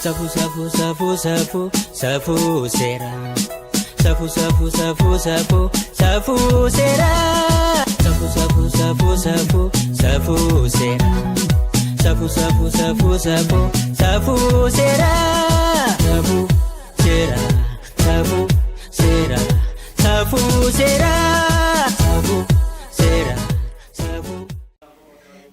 Safuu safuu safuu safuu safuu seera. Safuu safuu safuu safuu safuu seera. Safuu safuu safuu safuu safuu seera. Safuu safuu safuu safuu safuu seera. Safuu seera. Safuu seera. Safuu seera. Safuu seera. Safuu.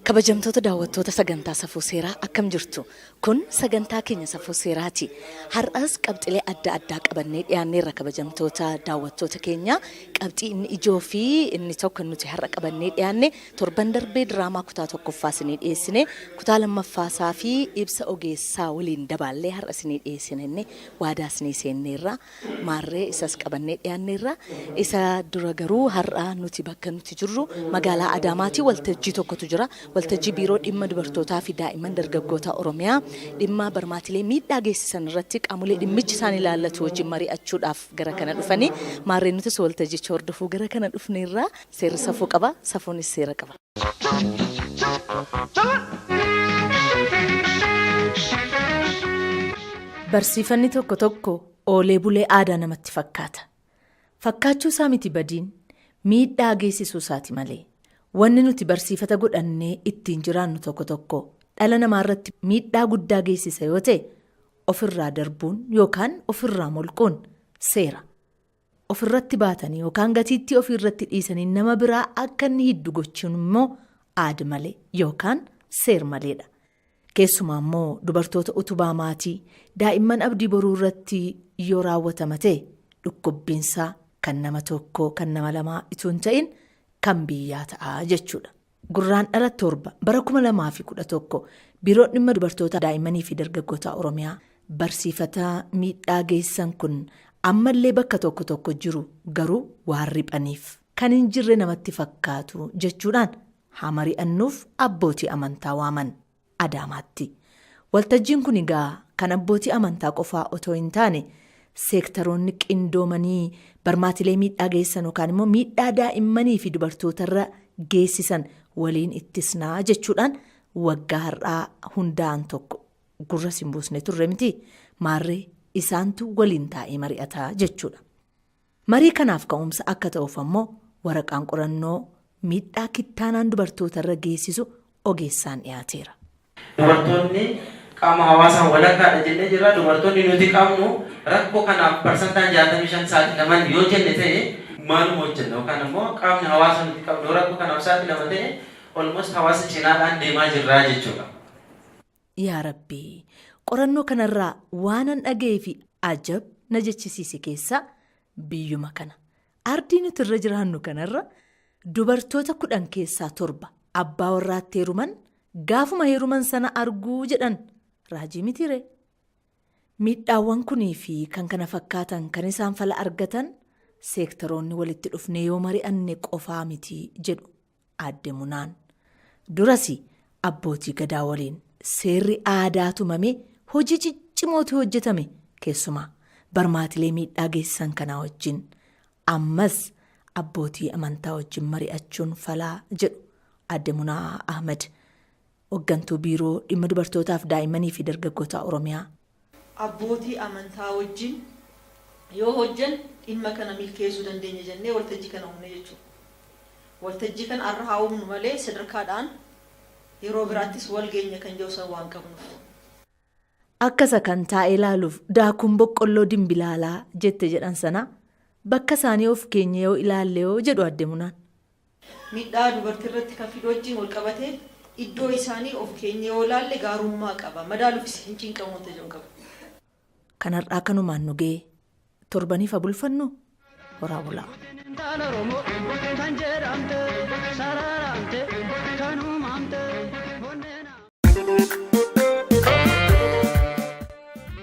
Kabajamtoota daawwattoota sagantaa Safuu Seeraa, akkam jirtu? Kun sagantaa keenya Safuu Seeraati. Har'as qabxilee adda addaa qabannee dhiyaanneerra, kabajamtoota daawwattoota keenya. Qabxii inni ijoo fi inni tokko nuti har'a qabannee dhiyaanne, torban darbee diraamaa kutaa tokkoffaa isinii dhiyeessine, kutaa lammaffaasaa fi ibsa ogeessaa waliin dabaallee har'a isinii dhiyeessine inni waadaa isinii seenneerra. Maarree isas qabannee dhiyaanneerra. Isa dura garuu har'a nuti bakka nuti jirru magaalaa Adaamaati, waltajjii tokkotu jira. Waltajjii Biiroo Dhimma Dubartootaa fi Daa'imman Dargaggootaa Oromiyaa dhimma barmaatilee miidhaa geessisan irratti qaamolee dhimmichi isaan ilaallatu wajjin mari'achuudhaaf gara kana dhufanii, maarree nutis waltajjicha hordofuu gara kana dhufneerra. Seerri safuu qaba, safuunis seera qaba. Barsiifanni tokko tokko oolee bulee aadaa namatti fakkaata. Fakkaachuu isaa miti badiin, miidhaa geessisuu isaati malee. Wanni nuti barsiifata godhannee ittiin jiraannu tokko tokko dhala namaarratti miidhaa guddaa geessisa yoo ta'e, ofirraa darbuun yookaan ofirraa molquun seera. Ofirratti baatanii yookaan gatiittii ofiirratti dhiisanii nama biraa akka inni hiddu gochuun immoo aad malee yookaan seer maleedha. Keessumaa immoo dubartoota utubaa maatii, daa'imman abdii boruu irratti yoo raawwatama ta'e dhukkubbiinsaa kan nama tokkoo, kan nama lamaa utuu hin ta'in kan biyyaa ta'a jechuudha. Gurraandhala 7 bara 2011 Biiroon Dhimma Dubartoota, Daa'immanii fi Dargaggootaa Oromiyaa barsiifata miidhaa geessisan kun ammallee bakka tokko tokko jiru, garuu waan riphaniif kan hin jirre namatti fakkaatu jechuudhaan haa mari'annuuf abbootii amantaa waaman Adaamaatti. Waltajjiin kun egaa kan abbootii amantaa qofaa otoo hin taane, seektaroonni qindoomanii barmaatilee miidhaa geessisan yookaan immoo miidhaa daa'immanii fi dubartootarra geessisan waliin ittisnaa jechuudhaan waggaa har'aa hundaa'an tokko gurras hin buusne turre miti, maarree isaantu waliin taa'ee mari'ata jechuudha. Marii kanaaf ka'umsa akka ta'uuf ammoo waraqaan qorannoo miidhaa kittaanaan dubartootarra geessisu ogeessaan dhiyaateera. Dubartoonni qaama hawaasaa walakkaadha jennee jirra. Dubartoonni nuti qabnu rakkoo kanaaf parsantaan 65 saaxilaman yoo jenne ta'e, maaluma hojjenna? Yookaan immoo qaamni hawaasa nuti qabnu yoo rakkoo kanaaf saaxilama ta'e, almost hawaasa cinaadhaan deemaa jirra jechuudha. Yaa Rabbi! Qorannoo kanarraa waanan dhaga'ee fi ajab na jechisiise keessaa, biyyuma kana, ardii nuti irra jiraannu kanarra, dubartoota 10 keessaa 7 abbaa warraatti heeruman gaafuma heeruman sana arguu jedhan, raajii mitiiree? Miidhaawwan kunii fi kan kana fakkaatan kan isaan fala argatan seektaroonni walitti dhufnee yoo mari'anne qofaa miti jedhu Aadde Munaan. Durasi abbootii Gadaa waliin seerri aadaa tumamee hojii ciccimootu hojjetame, keessumaa barmaatilee miidhaa geessisan kanaa wajjin. Ammas abbootii amantaa wajjin mari'achuun falaa jedhu Aadde Munaa Ahmad, hoggantuu Biiroo Dhimma Dubartootaaf Daa'immanii fi Dargaggootaa Oromiyaa. Abbootii amantaa wajjin yoo hojjenne dhimma kana milkeessuu dandeenya jennee waltajjii kana uumne jechuudha. Waltajjii kana har'a haa uumnu malee sadarkaadhaan yeroo biraattis wal geenya kan jedhu san waan qabnuuf. Akka isa kan taa'ee ilaaluuf daakuun boqqolloo dimbilaalaa jette jedhan sanaa, bakka isaanii of keenyee yoo ilaallehoo jedhu Aadde Munaan. Miidhaa dubartii irratti kan fidu wajjin wal qabatee iddoo isaanii of keenyee yoo ilaalle gaarummaa qaba. Madaaluufis hin cinqamu wanta jedhu qaba. Kan har'aa kanumaan nu ga'e, torbaniif haa bulfannu, horaa bulaa. Intal Oromoo kan jedhamte sararamte kan uumamte onneen.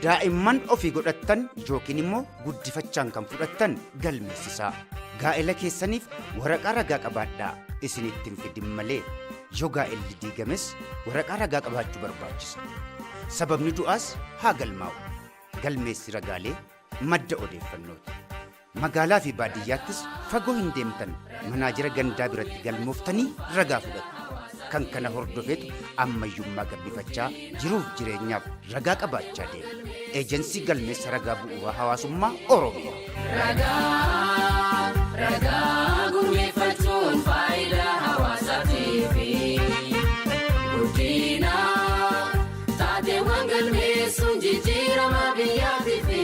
Daa'imman ofii godhattan yookiin immoo guddifachaan kan fudhattan galmeessisaa. Gaa'ela keessaniif waraqaa ragaa qabaadhaa, isinitti hin fidin malee. Yoo gaa'elli diigames waraqaa ragaa qabaachuu barbaachisa. Sababni du'aas haa galmaa'u. Galmeessi ragaalee madda odeeffannooti. Magaalaa fi baadiyyaattis fagoo hin deemtan, manaajera gandaa biratti galmooftanii ragaa fudhattu. Kan kana hordofetu ammayyummaa gabbifachaa jiruuf jireenyaaf ragaa qabaachaa deema. Eejensii Galmeessa Ragaa Bu'uuraa Hawaasummaa Oromiyaa. Ragaa ragaa gurmeeffachuun faayidaa hawaasaatiifi guddina taateewwan galmeessuun jijjiirama biyyaatiifi.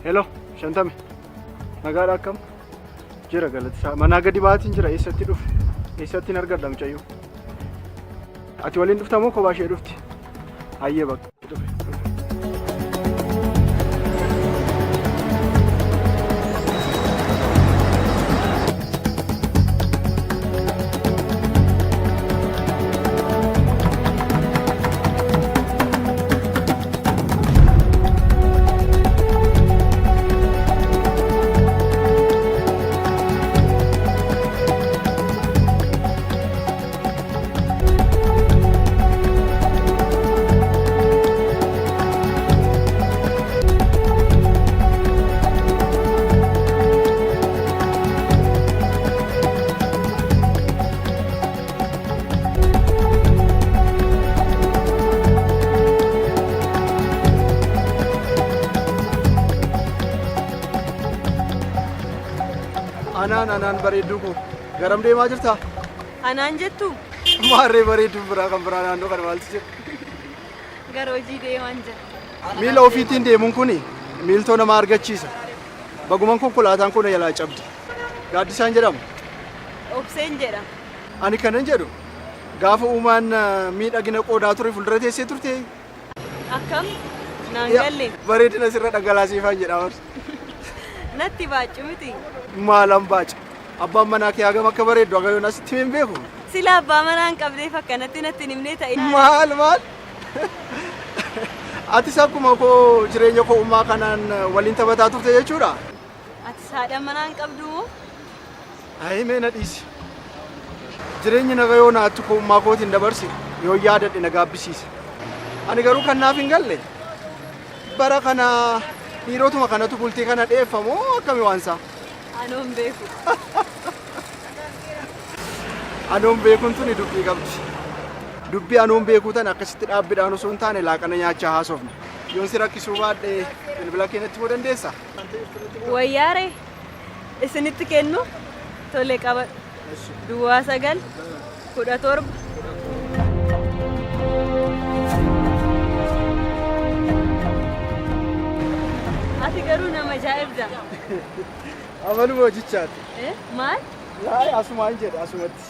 Hello, Shantame. Nagaadha akkam? Jira galatisaa. Manaa gadi baatiin jira. Eessatti dhufe? Eessatti hin argadha mucayyoo? Ati waliin dhufta moo kophaa ishee dhufti? Hayyee bakka dhufe. Dhufe. Anaan anaan bareedduu koo garam deemaa jirta? Anaan jettu? Maarree bareedduu biraa kan biraa naannoo kana maaltu jira? Gara hojii deemaan jira. Miila ofiitiin deemuun kun miiltoo nama argachiisa. Baguman konkolaataan kun jalaa cabdi. Gaaddisaan jedhama. Obseen jedhama. Ani kanan jedhu gaafa uumaan miidhagina qoodaa ture fuuldura teessee turte. Akkam? Naan galle. Bareedina sirra dhangalaasiifaan jedha bar. Natti baaccu miti. Maalan baaca. Abbaan manaa kee hagam akka bareeddu haga yoonaa sitti himee hin beeku. Sila abbaa manaa hin qabdeef akkanatti natti hin himnee ta'e. Maal maal? Atis akkuma koo jireenya koo uumaa kanaan waliin taphataa turte jechuudha. Atis haadha manaa hin qabdu moo? Ayi mee na dhiisi. Jireenyi naga yoo naatti koo ummaa kootiin dabarse yoo yaadadhe na gaabbisiisa. Ani garuu kan naaf hin galle bara kana dhiirotuma kanatu bultii kana dheeffa moo akkami waan isaa? Anoo hin beeku. Anoon beekuun tuni dubbii qabdi. Dubbii anoon beekuu tana akkasitti dhaabbidhaan osoo hin taane laaqana nyaachaa haasofna. Yoon si rakkisuu baadhe bilbila kee natti himuu dandeessaa? Wayyaaree isinitti kennu tole qabadhu. Duwwaa 9 17. Ati garuu nama ajaa'ibda. Amaluma hojichaati. Eh, Maal? Laayee asumaan jedhe asumatti.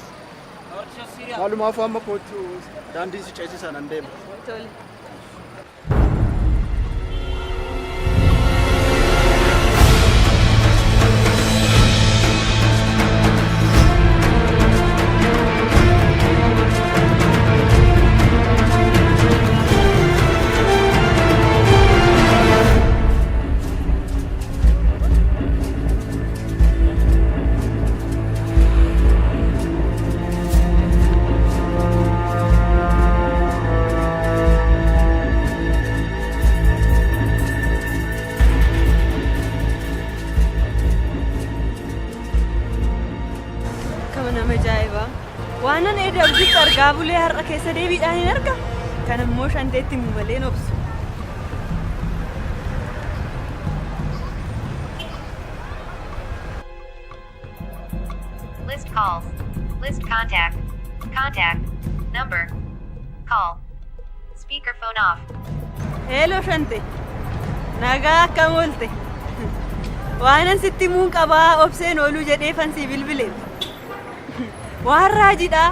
Maalumaafuu amma kootu daandiin si ceesisan an deema. Tole. Akkam nama ajaa'iba! Waanan eda hojiitti argaa bulee har'a keessa deebiidhaan hin arga. Kan immoo shanteetti himu malee hin obsu. List calls. List contact. Contact. Number. Call. Speakerphone off. Hello Shante. Nagaa akkam oolte? Waanan sitti himuun qabaa obseen ooluu jedhee fansii bilbile. Waan raajiidha.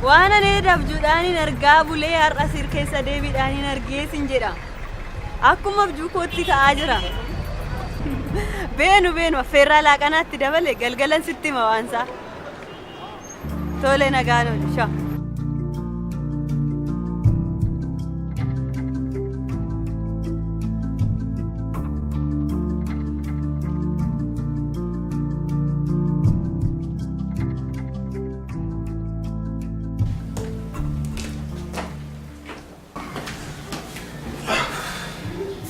Waan ani abjuudhaan hin argaa bulee har'a sir keessa deebiidhaan hin argee sin jedha. Akkuma abjuu kootti ta'aa jira. Beenu beenu affeerraa laaqanaatti dabale galgalan sitti hima waansaa. Tole nagaan ooli shaa.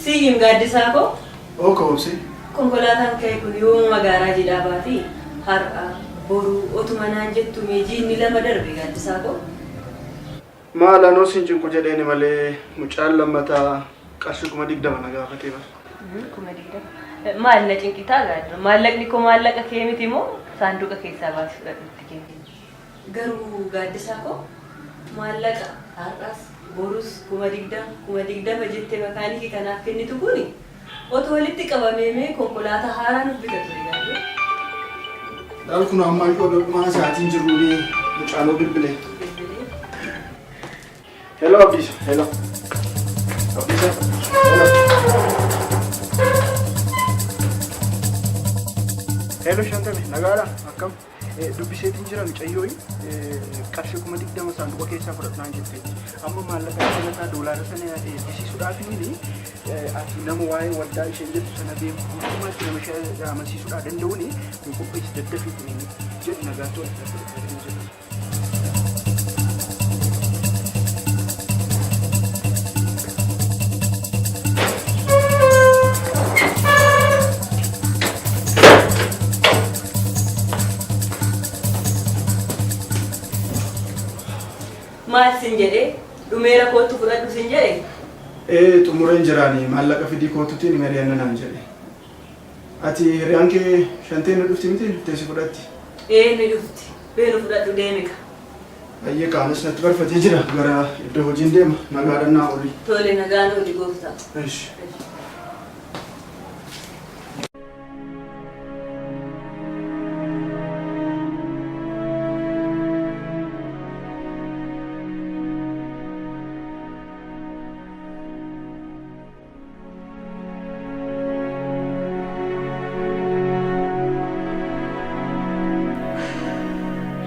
Siyyim gaaddisaa koo. Oo ka'umsi. Konkolaataan kee kun yoomuma gaaraajii dhaabaatii? Har'a, boru, otuma naan jettuu mee jiinni lama darbe Gaaddisaa koo. Maal anoo sin cinqu jedheeni malee mucaan lammataa qarshii 20,000 na gaafatee bar. 20,000? Maal na cinqitaa Gaaddo? Maallaqni koo maallaqa kee miti moo saanduqa keessaa baasii fudhadhu itti kenni. Garuu Gaaddisaa koo maallaqa har'as, borus 20,000, 20,000 jettee makaanikii kanaaf kennitu kuni Otoo walitti qabamee mee konkolaataa haaraa nuuf bita ture Gaaddoo. Laal kun ammaa iyyuu dhuguma sa'aatiin jirruuni mucaanoo bilbile. Bilbilee. Hello Abdiisa. Hello. Abdiisa. Hello. Hello Shantame nagaadha akkam Dubbiseetiin jira mucayyooyi qarshii 20,000 saanduqa keessaa fudhadhu naan jetteetti. Amma maallaqa dabalataa doolaara sana eebbisiisuudhaaf inni ati nama waa'ee waldaa isheen jettu sana beeku guutummaatti nama ishee amansiisuudhaa danda'uuni nu qopheessi daddafiitiin jedhi nagaatti wal fudhadhu jedhu. Maal sin jedhee? Dhumeera koottu fudhadhu sin jedhe? Ee xumureen jiraani maallaqa fidii koottuti ni mari'anna naan jedhe. Ati hiriyaan kee shanteen ni dhufti miti dhuftee si fudhatti. Ee ni dhufti. Beenu fudhadhu deemika. Hayyee kaa anis natti barfatee jira gara iddoo hojiin deema nagaadhan naa ooli. Tole nagaan ooli gooftaa. Eshi.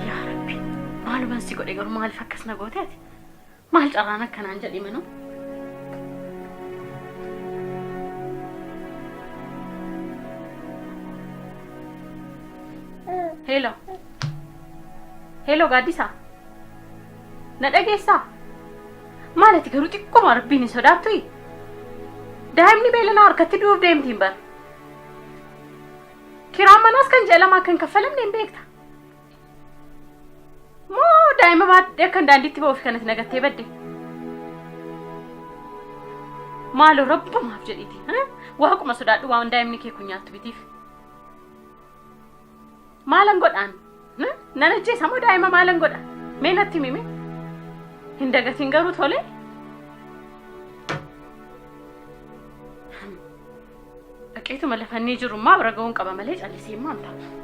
Yaa Rabbi maaluman si godhe garuu maaliif akkas na goote ati? Maal carraan akkanaan jedhi manuu? Hello. Hello Gaaddisaa. Na dhageessaa? Maal ati garuu xiqquma rabbiin hin sodaattuyi? Daa'imni beela na harkatti du'uuf deemtiin bar. Kiraan manaas kan ji'a lamaa akka hin kaffalamne hin beekta. Moo daa'ima baadhee akkan daandiitti ba'uuf kanatti nagattee badde? Maaloo rabbumaaf jedhiiti. Waaquma sodaadhu waan daa'imni kee kun nyaattu bitiif. Maalan godhaan? Nan ajjeesa moo daa'ima maalan godha? Mee natti himi mee? Hin dagatin garuu tole. Dhaqeetuma lafa inni jiru immoo bira ga'uun qaba malee callisee immoo hin taa'u.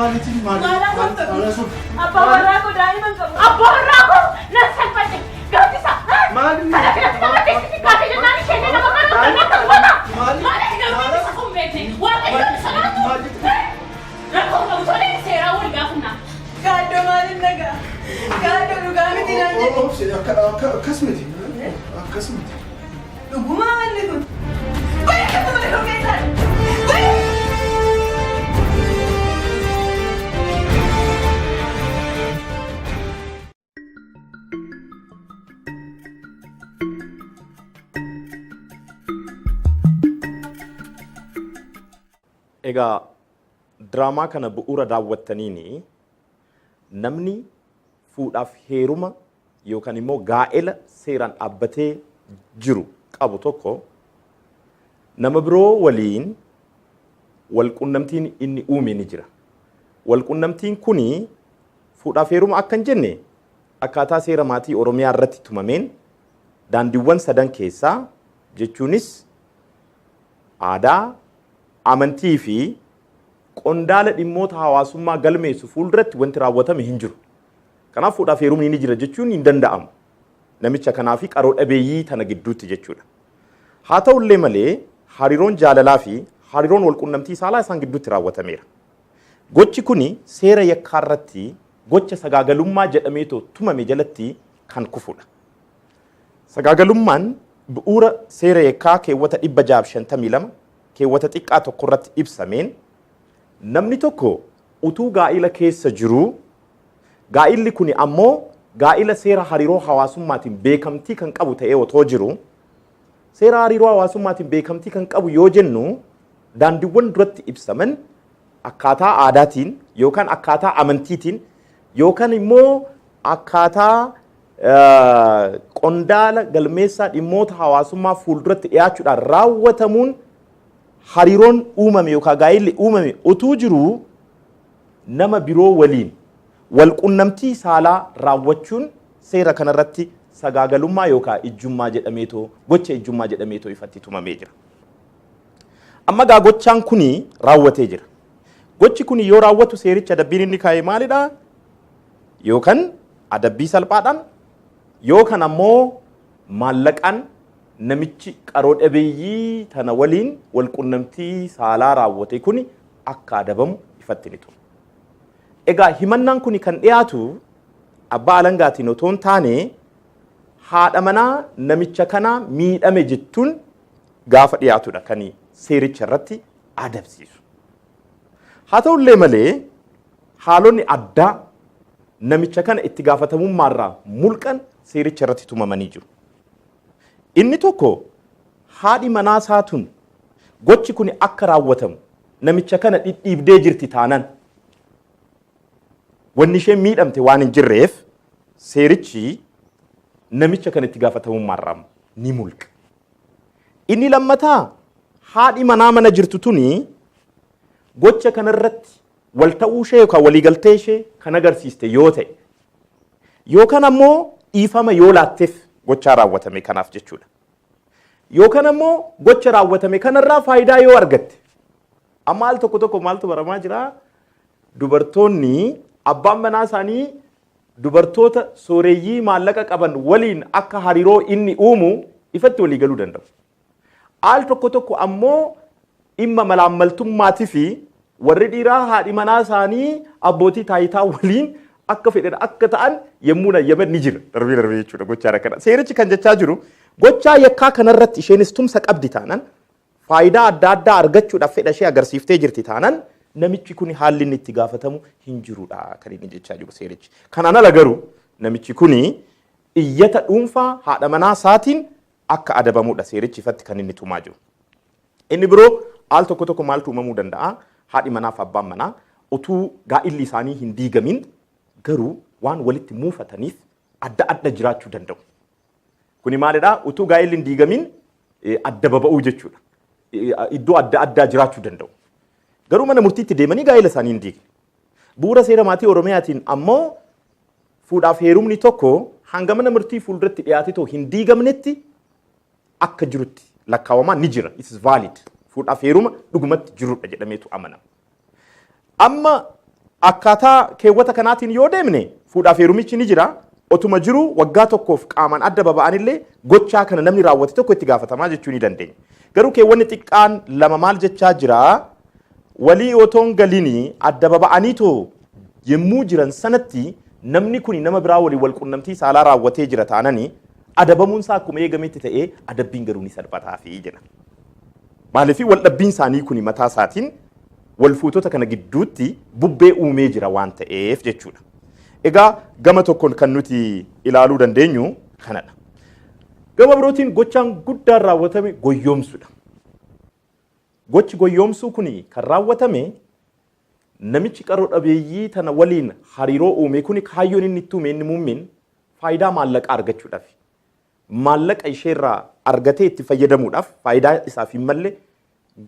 Maaliitiin maali? Abbaa warraa koo daa'ima hin qabu. Abbaa warraa koo nan salphadhe. Gaaddisa. Maali? Kana kanatti nama teessisi kaatee jennaan isheen nama kana kan akka goota. Maaliif garuu inni safuu hin beekne? Waaqayyoon sodaatu. Rakkoo qabu tolee seeraa wal gaafannaa. Gaaddoo maaliin nagaa? Gaaddoo dhugaa miti naan jedhe. Obse akkas miti. Akkas miti. Dhugumaa manni kun. Bayi akkasuma mana koo keessaa. Bayi. Egaa diraamaa kana bu'uura daawwattaniini namni fuudhaaf heeruma yookaan immoo gaa'ela seeraan dhaabbatee jiru qabu tokko nama biroo waliin walqunnamtiin inni uume ni jira. Walqunnamtiin kuni fuudhaaf heeruma akka hin jenne akkaataa seera maatii Oromiyaa irratti tumameen daandiiwwan sadan keessaa jechuunis aadaa, amantii fi qondaala dhimmoota hawaasummaa galmeessu fuulduratti wanti raawwatame hin jiru. Kanaaf fuudhaaf heerumni ni jira jechuun hin danda'amu. Namicha kanaa fi qaroo dhabeeyyii tana gidduutti jechuudha. Haa ta'ullee malee hariiroon jaalalaa fi hariiroon walqunnamtii saalaa isaan gidduutti raawwatameera. Gochi kuni seera yakkaa irratti gocha sagaagalummaa jedhameetoo tumame jalatti kan kufudha. Sagaagalummaan bu'uura seera yakkaa keewwata 652 keewwata xiqqaa tokko irratti ibsameen namni tokko utuu gaa'ila keessa jiruu gaa'illi kuni ammoo gaa'ila seera hariiroo hawaasummaatiin beekamtii kan qabu ta'ee otoo jiru seera hariiroo hawaasummaatiin beekamtii kan qabu yoo jennu daandiiwwan duratti ibsaman akkaataa aadaatiin yookaan akkaataa amantiitiin yookaan immoo akkaataa qondaala galmeessaa dhimmoota hawaasummaa fuulduratti dhiyaachuudhaan raawwatamuun hariiroon uumame yookaan gaa'illi uumame utuu jiruu nama biroo waliin walqunnamtii saalaa raawwachuun seera kanarratti sagaagalummaa yookaan ijjummaa jedhameetoo gocha ijjummaa jedhameetoo ifatti tumamee jira. Amma gaa gochaan kuni raawwatee jira. Gochi kuni yoo raawwatu seerichi adabbiin inni kaa'e maalidhaa? Yookaan adabbii salphaadhaan yookaan ammoo maallaqaan namichi qaroo dhabeeyyii tana waliin walqunnamtii saalaa raawwate kuni akka adabamu ifatti ni tuma. Egaa himannaan kuni kan dhiyaatu abbaa alangaatiin otoo hin taane haadha manaa namicha kanaa miidhame jettuun gaafa dhiyaatudha kan seericha irratti adabsiisu. Haa ta'ullee malee haalonni addaa namicha kana itti gaafatamummaarraa mulqan seericha irratti tumamanii jiru. Inni tokko haadhi manaa isaa tun gochi kun akka raawwatamu namicha kana dhidhiibdee jirti taanaan wanni isheen miidhamte waan hin jirreef seerichi namicha kana itti gaafatamummaarraa ni mulqa. Inni lammataa haadhi manaa mana jirtu tuni gocha kanarratti wal ta'uu ishee yookaan waliigaltee ishee kan agarsiiste yoo ta'e yookaan ammoo dhiifama yoo laatteef gochaa raawwatame kanaaf jechuudha. Yookaan ammoo gocha raawwatame kanarraa faayidaa yoo argatte. Amma al tokko tokko maaltu baramaa jira? Dubartoonni abbaan manaa isaanii dubartoota sooreyyii maallaqa qaban waliin akka hariiroo inni uumu ifatti walii galuu danda'u. Al tokko tokko ammoo dhimma malaammaltummaatii fi warri dhiiraa haadhi manaa isaanii abbootii taayitaa waliin akka fedhan akka ta'an yommuu nayyaman ni jira. Darbee darbee jechuudha gochaa akkana. Seerichi kan jechaa jiru gochaa yakkaa kanarratti isheenis tumsa qabdi taanaan faayidaa adda addaa argachuudhaaf fedha ishee agarsiiftee jirti taanaan namichi kun haalli inni itti gaafatamu hin jirudha kan inni jechaa jiru seerichi. Kanaan ala garuu namichi kun iyyata dhuunfaa haadha manaa isaatiin akka adabamudha seerichi ifatti kan inni tumaa jiru. Inni biroo al tokko tokko maaltu uumamuu danda'a? Haadhi manaa fi abbaan manaa utuu gaa'illi isaanii hin diigamin garuu waan walitti muufataniif adda adda jiraachuu danda'u. Kuni maalidhaa? Utuu gaa'illi hin diigamin adda baba'uu jechuudha. Iddoo adda addaa jiraachuu danda'u. Garuu mana murtiitti deemanii gaa'ila isaanii hin diigne. Bu'uura seera maatii Oromiyaatiin ammoo fuudhaaf heerumni tokko hanga mana murtii fuulduratti dhiyaate too hin diigamnetti akka jirutti lakkaawamaa ni jira. It is valid. Fuudhaaf heeruma dhugumatti jirudha jedhameetu amanama. Amma Akkaataa keewwata kanaatiin yoo deemne fuudhaaf heerumichi ni jira. Otuma jiru waggaa tokkoof qaamaan adda baba'anillee gochaa kana namni raawwate tokko itti gaafatamaa jechuu ni dandeenya. Garuu keewwanni xiqqaan 2 maal jechaa jira? Walii otoon galinii adda baba'aniitoo yemmuu jiran sanatti namni kuni nama biraa waliin wal qunnamtii saalaa raawwatee jira taanani adabamuun isaa akkuma eegametti ta'ee adabbiin garuu ni salphataafi jedha. Maaliif wal dhabbiin isaanii kuni mataa isaatiin wal fuutota kana gidduutti bubbee uumee jira waan ta'eef jechuudha. Egaa gama tokkoon kan nuti ilaaluu dandeenyu kanadha. Gama birootiin gochaan guddaan raawwatame goyyoomsuudha. Gochi goyyoomsuu kuni kan raawwatame namichi qaroo dhabeeyyii tana waliin hariiroo uume kuni kaayyoon inni itti uume inni muummeen faayidaa maallaqaa argachuudhaaf. Maallaqa isheerraa argatee itti fayyadamuudhaaf faayidaa isaaf hin malle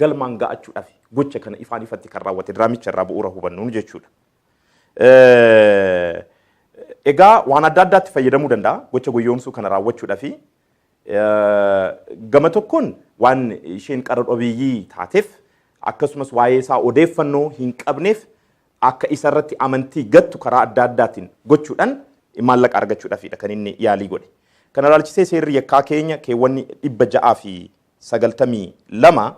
galmaan ga'achuudhaaf gocha kana ifaan ifatti kan raawwate diraamicha irraa bu'uura hubannuun jechuudha. Egaa waan adda addaatti fayyadamuu danda'a gocha goyyoomsuu kana raawwachuudhaaf. Gama tokkoon waan isheen qara dhabeeyyii taateef akkasumas waa'ee isaa odeeffannoo hin qabneef akka isarratti amantii gattu karaa adda addaatiin gochuudhaan maallaqa argachuudhaafidha kan inni yaalii godhe. Kana ilaalchisee seerri yakkaa keenya keewwanni 692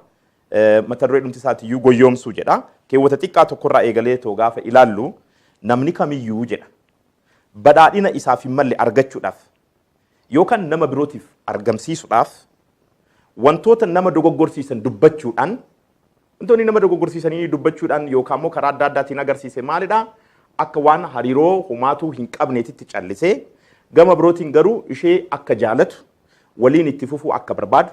mata duree dhumti isaatiiyyuu goyyoomsuu jedha. Keewwata xiqqaa tokkorraa eegalee too gaafa ilaallu namni kamiyyuu jedha. Badhaadhina isaaf hin malle argachuudhaaf yookaan nama birootiif argamsiisuudhaaf wantoota nama dogoggorsiisan dubbachuudhaan wantoonni nama dogoggorsiisanii dubbachuudhaan yookaan immoo karaa adda addaatiin agarsiise maalidha? Akka waan hariiroo homaatuu hin qabneetitti callisee gama birootiin garuu ishee akka jaalatu waliin itti fufuu akka barbaadu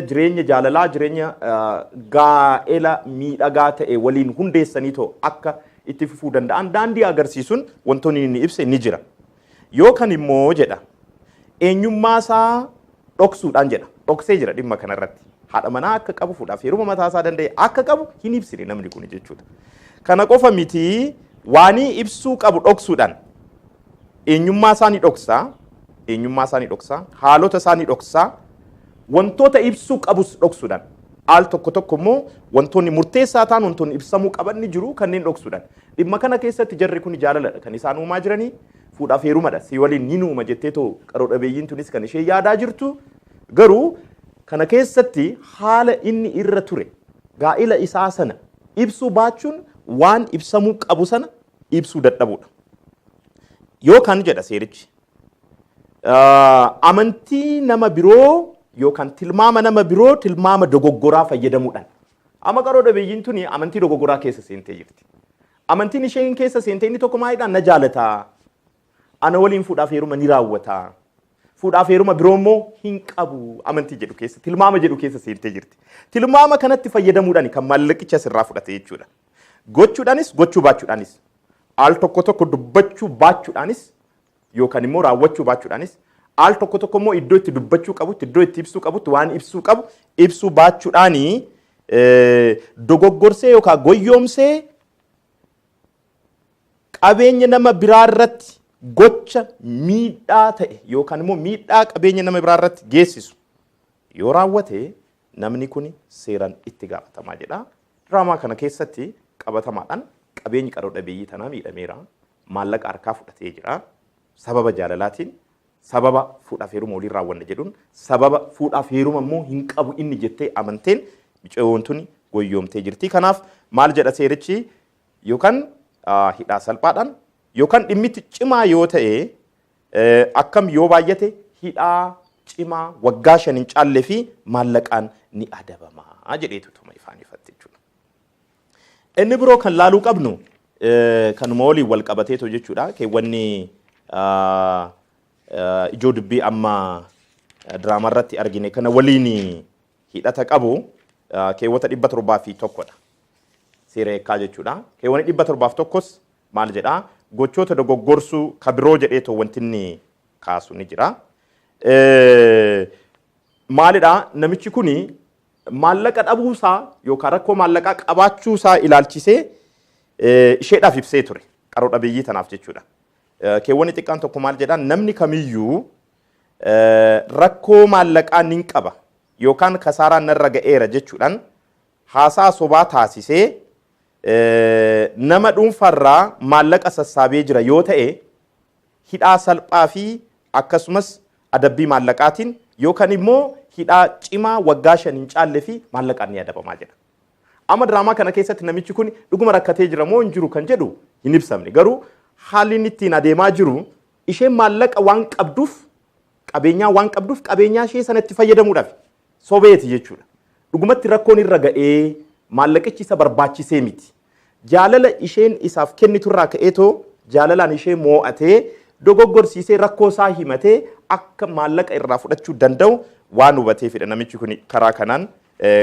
jireenya jaalalaa jireenya gaa'ela miidhagaa ta'e waliin hundeessanii too akka itti fufuu danda'an daandii agarsiisuun wantoonni inni ibse ni jira. Yookaan immoo jedha eenyummaa isaa dhoksuudhaan jedha. Dhoksee jira dhimma kanarratti. Haadha manaa akka qabu fuudhaaf heeruma mataa isaa danda'e akka qabu hin ibsine namni kun jechuudha. Kana qofa miti waanii ibsuu qabu dhoksuudhaan eenyummaa isaa ni dhoksaa, eenyummaa isaa ni dhoksaa, haalota isaa ni dhoksaa, wantoota ibsuu qabus dhoksuudhaan al tokko tokko immoo wantoonni murteessaa ta'an wantoonni ibsamuu qaban ni jiru kanneen dhoksuudhaan. Dhimma kana keessatti jarri kun jaalaladha kan isaan uumaa jiranii fuudhaaf heerumadha si waliin ni nuuma jettee too qaroo dhabeeyyiin tunis kan ishee yaadaa jirtu garuu kana keessatti haala inni irra ture gaa'ila isaa sana ibsuu baachuun waan ibsamuu qabu sana ibsuu dadhabuudha. Yookaan jedha seerichi amantii nama biroo yookaan tilmaama nama biroo tilmaama dogoggoraa fayyadamuudhaan. Amma qaroo dhabeeyyiin tuni amantii dogoggoraa keessa seentee jirti. Amantiin isheen keessa seentee inni tokko maalidhaan na jaalataa. Ana waliin fuudhaaf heeruma ni raawwataa. Fuudhaaf heeruma biroo immoo hin qabu amantii jedhu keessa tilmaama jedhu keessa seentee jirti. Tilmaama kanatti fayyadamuudhaan kan maallaqicha sirraa fudhate jechuudha. Gochuudhaanis gochuu baachuudhaanis al tokko tokko dubbachuu baachuudhaanis yookaan immoo raawwachuu baachuudhaanis al tokko tokko immoo iddoo itti dubbachuu qabutti iddoo itti ibsuu qabutti waan ibsuu qabu ibsuu baachuudhaanii dogoggorsee yookaan goyyoomsee qabeenya nama biraa irratti gocha miidhaa ta'e yookaan immoo miidhaa qabeenya nama biraa irratti geessisu yoo raawwate namni kun seeraan itti gaafatamaa jedha. Diraamaa kana keessatti qabatamaadhaan qabeenyi qaroo dhabeeyyii tanaa miidhameera. Maallaqa harkaa fudhatee jira. Sababa jaalalaatiin sababa fuudhaaf heeruma waliin raawwanne jedhuun sababa fuudhaaf heeruma immoo hin qabu inni jettee amanteen mucayyoon tuni goyyoomtee jirti. Kanaaf maal jedha seerichi yookaan hidhaa salphaadhaan yookaan dhimmitti cimaa yoo ta'e akkam yoo baay'ate hidhaa cimaa waggaa 5 hin caalle fi maallaqaan ni adabamaa jedheetu tuma ifaan ifatti jechuudha. Inni biroo kan laaluu qabnu kanuma waliin wal qabateetu jechuudha. Keewwanni ijoo dubbii amma diraamaa irratti argine kana waliin hidhata qabu keewwata 701dha. Seera yakkaa jechuudha. Keewwanni 701s maal jedhaa? Gochoota dogoggorsuu ka biroo jedheetoo wanti inni kaasu ni jira. Maalidhaa namichi kuni maallaqa dhabuusaa yookaan rakkoo maallaqaa qabaachuusaa ilaalchisee isheedhaaf ibsee ture. Qaroo dhabeeyyii tanaaf jechuudha. Keewwanni xiqqaan tokko maal jedhaa? Namni kamiyyuu rakkoo maallaqaa nin qaba yookaan kasaaraan narra ga'eera jechuudhaan haasaa sobaa taasisee Nama dhuunfaarraa maallaqa sassaabee jira yoo ta'e, hidhaa salphaa fi akkasumas adabbii maallaqaatiin yookaan immoo hidhaa cimaa waggaa 5 hin caalle fi maallaqaan ni adabamaa jedha. Amma diraamaa kana keessatti namichi kun dhuguma rakkatee jira moo hin jiru kan jedhu hin ibsamne. Garuu haalli inni ittiin adeemaa jiru, isheen maallaqa waan qabduuf, qabeenyaa waan qabduuf, qabeenyaa ishee sanatti fayyadamuudhaaf sobeeti jechuudha. Dhugumatti rakkoon irra ga'ee maallaqichi isa barbaachisee miti. Jaalala isheen isaaf kenniturraa ka'eetoo jaalalaan ishee moo'atee, dogoggorsiisee, rakkoo isaa himatee akka maallaqa irraa fudhachuu danda'u waan hubateefidha namichi kun karaa kanaan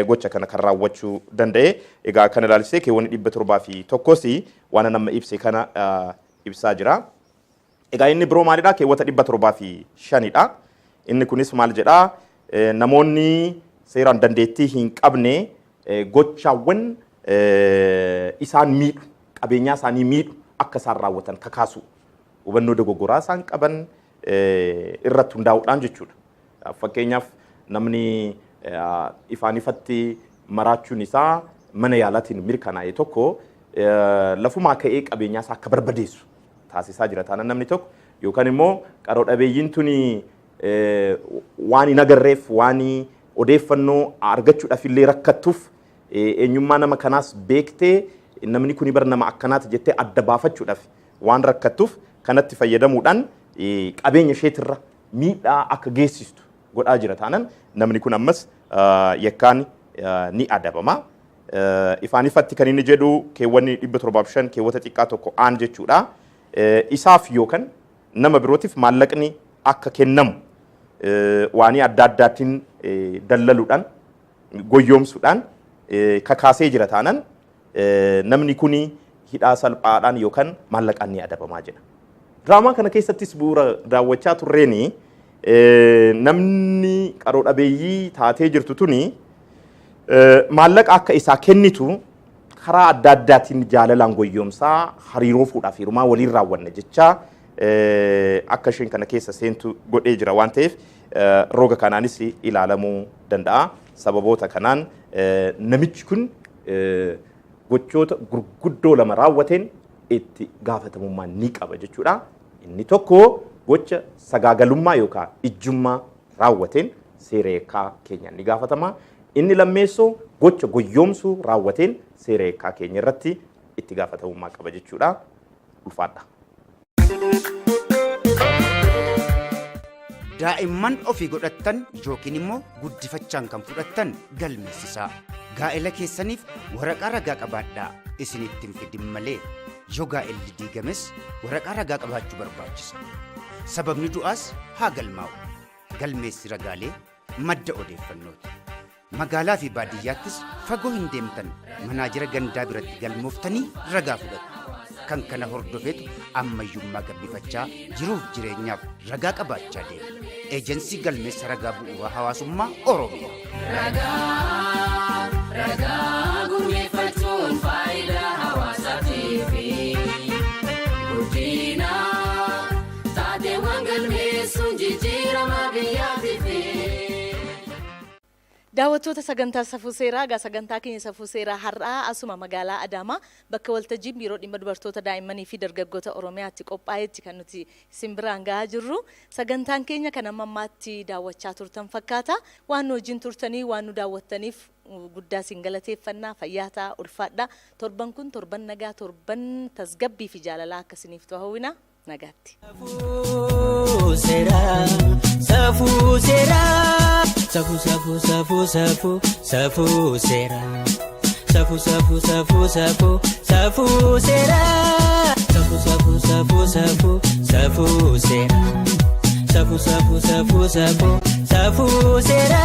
gocha kana kan raawwachuu danda'e. Egaa kana ilaalchisee keewwanni 701s waan nama ibse kana ibsaa jira. Egaa inni biroo maalidha? Keewwata 705dha. Inni kunis maal jedhaa? Namoonni seeraan dandeettii hin qabne gochaawwan isaan miidhu, qabeenyaa isaanii miidhu akka isaan raawwatan kakaasu, hubannoo dogoggoraa isaan qaban irratti hundaa'uudhaan jechuudha. Fakkeenyaaf, namni ifaan ifatti maraachuun isaa mana yaalaatiin mirkanaa'e tokko lafumaa ka'ee qabeenyaa isaa akka barbadeessu taasisaa jira taanaan namni tokko, yookaan immoo qaroo dhabeeyyiin tuni waan hin agarreef, waan odeeffannoo argachuudhaaf illee rakkattuuf, eenyummaa nama kanaas beektee namni kuni bar nama akkanaati jettee adda baafachuudhaaf waan rakkattuuf, kanatti fayyadamuudhaan qabeenya isheetirra miidhaa akka geessistu godhaa jira taanaan, namni kun ammas yakkaan ni adabama. Ifaan ifatti kan inni jedhu keewwanni 705 keewwata xiqqaa 1 aan jechuudha. Isaaf yookaan nama birootiif maallaqni akka kennamu waanii adda addaatiin dallaluudhaan, goyyoomsuudhaan kakaasee jira taanaan, namni kuni hidhaa salphaadhaan yookaan maallaqaan ni adabamaa jedha. Diraamaa kana keessattis bu'uura daawwachaa turreeni namni qaroo dhabeeyyii taatee jirtu tuni maallaqa akka isaa kennitu karaa adda addaatiin jaalalaan goyyoomsaa, hariiroo fuudhaaf heerumaa waliin raawwanna jechaa akka isheen kana keessa seentu godhee jira waan ta'eef, roga kanaanis ilaalamuu danda'a. Sababoota kanaan namichi kun gochoota gurguddoo lama raawwateen itti gaafatamummaa ni qaba jechuudha. Inni tokko gocha sagaagalummaa yookaan ijjummaa raawwateen seera yakkaa keenyaan ni gaafatama. Inni lammeessoo gocha goyyoomsuu raawwateen seera yakkaa keenya irratti itti gaafatamummaa qaba jechuudha. Ulfaadha. Daa'imman ofii godhattan yookiin immoo guddifachaan kan fudhattan galmeessisaa. Gaa'ela keessaniif waraqaa ragaa qabaadhaa, isinitti hin fidin malee. Yoo gaa'elli diigames waraqaa ragaa qabaachuu barbaachisa. Sababni du'aas haa galmaa'u. Galmeessi ragaalee madda odeeffannooti. Magaalaa fi baadiyyaattis fagoo hin deemtan, manaajira gandaa biratti galmooftanii ragaa fudhattu. Kan kana hordofeetu ammayyummaa gabbifachaa jiruuf jireenyaaf ragaa qabaachaa deema. Eejensii Galmeessa Ragaa Bu'uuraa Hawaasummaa Oromiyaa. Ragaa ragaa gurmeeffachuun faayidaa hawaasaatiif guddina taateewwan galmeessuun jijjiirama biyyaatiif. Daawwattoota sagantaa Safuu Seeraa, egaa sagantaa keenya Safuu Seeraa har'aa asuma magaalaa Adaamaa bakka waltajjiin Biiroo Dhimma Dubartoota, Daa'immanii fi Dargaggoota Oromiyaatti qophaa'etti kan nuti isin biraan gahaa jirru. Sagantaan keenya kan amma ammaatti daawwachaa turtan fakkaata. Waan nu wajjin turtanii, waan nu daawwattaniif guddaa isin galateeffannaa. Fayyaa ta'a, ulfaadha. Torban kun torban nagaa, torban tasgabbii fi jaalalaa akka isiniif ta'u hawwina. Nagaatti. Seera, safuu seera, safuu safuu safuu safuu safuu seera, safuu safuu safuu safuu safuu seera, safuu safuu safuu safuu safuu seera, safuu safuu safuu safuu safuu seera.